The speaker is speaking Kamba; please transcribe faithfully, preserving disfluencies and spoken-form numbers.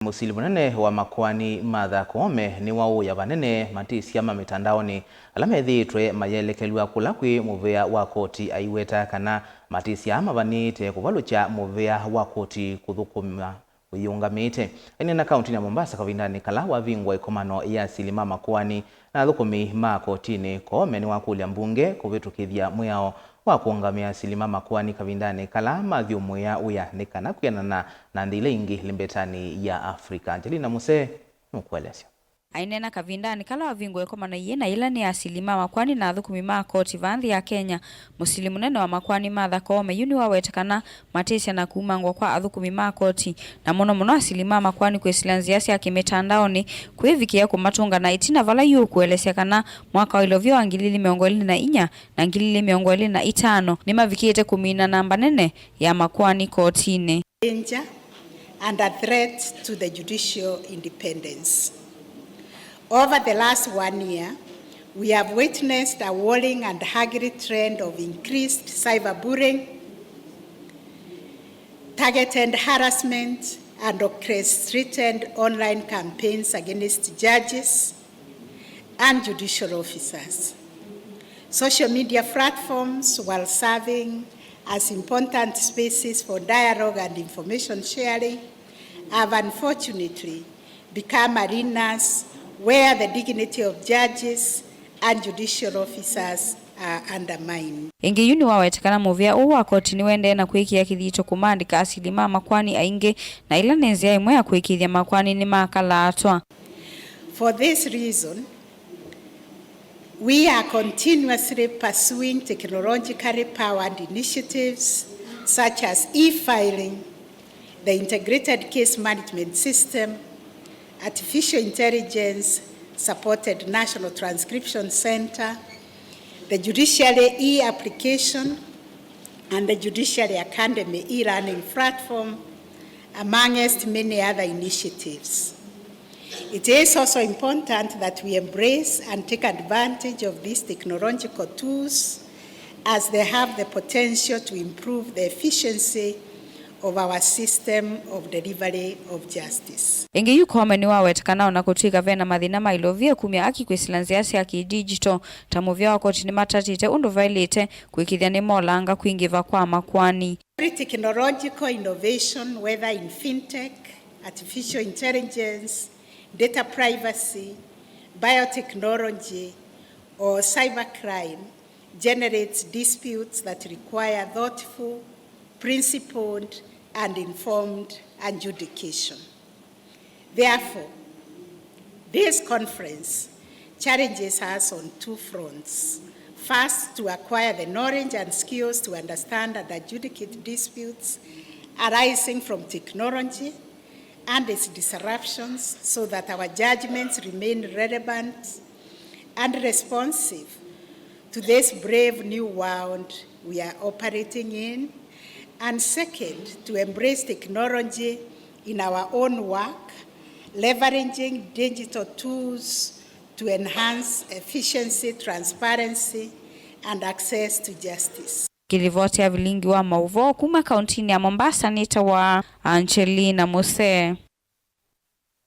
Mũsili mũnene wa makoani Martha Koome nĩwaũya vanene matĩsya ma mĩtandaonĩ ala methĩĩtwe mayelekelw'a kũla kwĩ mũvĩa wa koti, aiweta kana matĩsya aa mavanĩĩte kũvalũkya mũvĩa wa koti kũthũkũma ũyĩũngamĩte. Aineena kaũntĩnĩ ya Mombasa kavindanĩ kala wavingũa ĩkomano ya asili ma makoani na athũkũmi ma kotinĩ, Koome nĩwakũlya mbunge kũvĩtũkĩthya mwĩao wa kũũngamĩa asili ma makoani kavindanĩ kala mathyũmũĩa wĩa nĩ kana kwĩanana na nthĩ ila ingĩ lembetanĩ ya Africa. Angelina Musee nũkũelesya. Aineena kavindanĩ kala wavingũa ĩkomano yĩĩ na yĩla nĩ asili ma makoani na athũkũmi ma koti vaa nthĩ ya Kenya, mũsili mũnene wa makoani Martha Koome yu nĩwawete kana matĩsya na kumangwa kwa athũkũmi ma koti, na mũno mũno asili ma makoani kwĩsĩla nzĩa sya kĩmĩtandaonĩ kwĩvikĩa kũmatũnga na ĩtina vala yu ũkũelesya kana mwaka wa ilovia wa ngili ili mĩongo ĩlĩ na inya na ngili ili mĩongo ĩlĩ na itano nĩmavikĩte kũmina namba nene ya makoani kotinĩ. Danger and a threat to the judicial independence. Over the last one year, we have witnessed a worrying and ugly trend of increased cyberbullying, targeted harassment, and orchestrated online campaigns against judges and judicial officers. Social media platforms, while serving as important spaces for dialogue and information sharing, have unfortunately become arenas where the dignity of judges and judicial officers are undermined. Ĩngĩ yu nĩwawete kana mũvĩa ũũ wa koti nĩwendee na kwĩkĩa kĩthito kũmaandĩka asili ma makoani aingĩ, na ĩla nĩ nzĩa ĩmwe ya kũĩkĩĩthya makoani nĩmakalaatwa. For this reason, we are continuously pursuing technologically powered initiatives such as e-filing, the integrated case management system, artificial intelligence supported National Transcription Center, the judiciary e-application, and the Judiciary Academy e-learning platform, amongst many other initiatives. It is also important that we embrace and take advantage of these technological tools, as they have the potential to improve the efficiency of our system of delivery of justice. Ĩngĩ yu Koome nĩwaweta kana ona kũtw'ĩka ve na mathĩna ma ilovia kumya aki kwĩsĩla nzĩa sya kĩ-digital, ta mũvĩa wa koti nĩmatatĩte ũndũ vaĩlĩte kũĩkĩĩthya nĩmolanga kwingĩva kwa makoani. Every technological innovation, whether in fintech, artificial intelligence, data privacy, biotechnology, or cybercrime, generates disputes that require thoughtful, principled, and informed adjudication. Therefore, this conference challenges us on two fronts. First, to acquire the knowledge and skills to understand and adjudicate disputes arising from technology and its disruptions so that our judgments remain relevant and responsive to this brave new world we are operating in, and second, to embrace technology in our own work, leveraging digital tools to enhance efficiency, transparency, and access to justice. Kĩlivoti ya vilingi wa maũvoo kuma kauntinĩ ya Mombasa nĩtawa Angelina Musee.